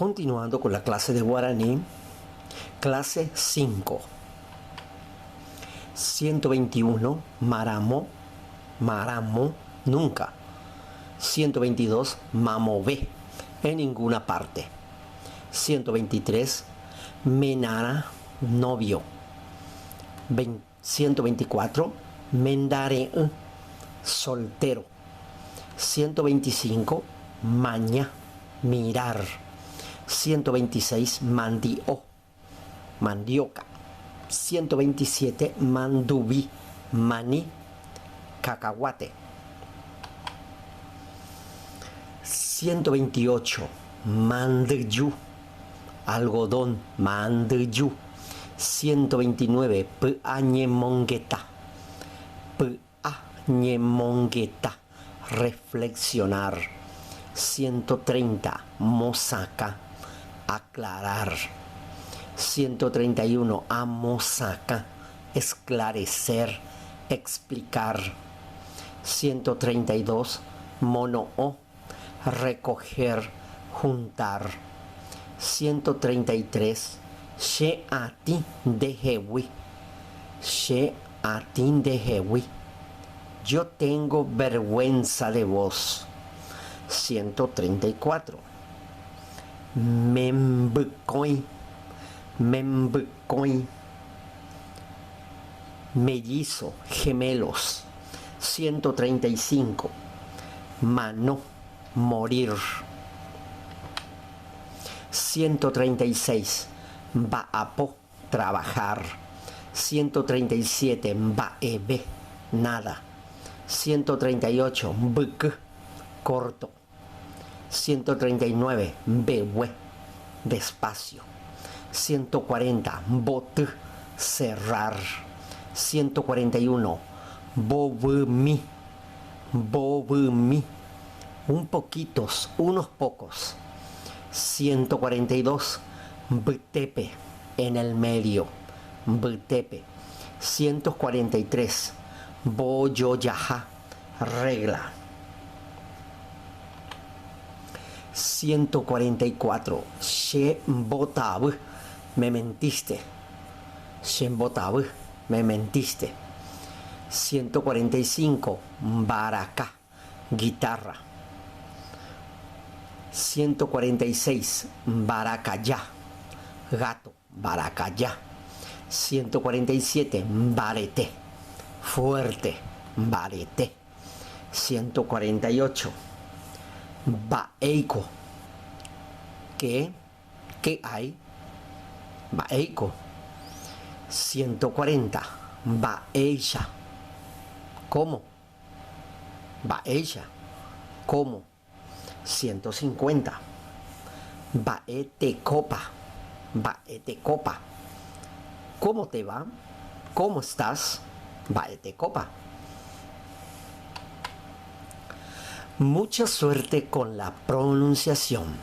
Continuando con la clase de guaraní, clase 5. 121, maramo, maramo, nunca. 122, mamové, en ninguna parte. 123, menara, novio. 124, mendare, soltero. 125, maña, mirar. 126, mandió, mandioca. 127, manduví, maní, cacahuate. 128, mandyu, algodón, mandyu. 129, p'añemongueta, p'añemongueta, reflexionar. 130, mosaca, aclarar. 131, amosaca, esclarecer, explicar. 132, mono recoger, juntar. 133, she ati dejewi, she ati dejewi. Yo tengo vergüenza de vos. 134. Membycoin, membycoin. Mellizo, gemelos. 135. Mano, morir. 136. Baapo, trabajar. 137. Baebe, nada. 138. Bk, corto. 139. Bewe, despacio. 140. Bot, cerrar. 141. Bobmi, bobmi. Un poquitos, unos pocos. 142. Btepe, en el medio. Btepe. 143. Boyoyaja, regla. 144. Shembotab, me mentiste. Shembotab, me mentiste. 145. Baracá, guitarra. 146. Baracayá, gato, baracayá. 147. Barete, fuerte, barete. 148. Baeiko. ¿Qué? ¿Qué hay? Baeiko. 140. Baeisha. ¿Cómo? Baeisha. ¿Cómo? 150. Baetecopa. Baetecopa. ¿Cómo te va? ¿Cómo estás? Baetecopa. Mucha suerte con la pronunciación.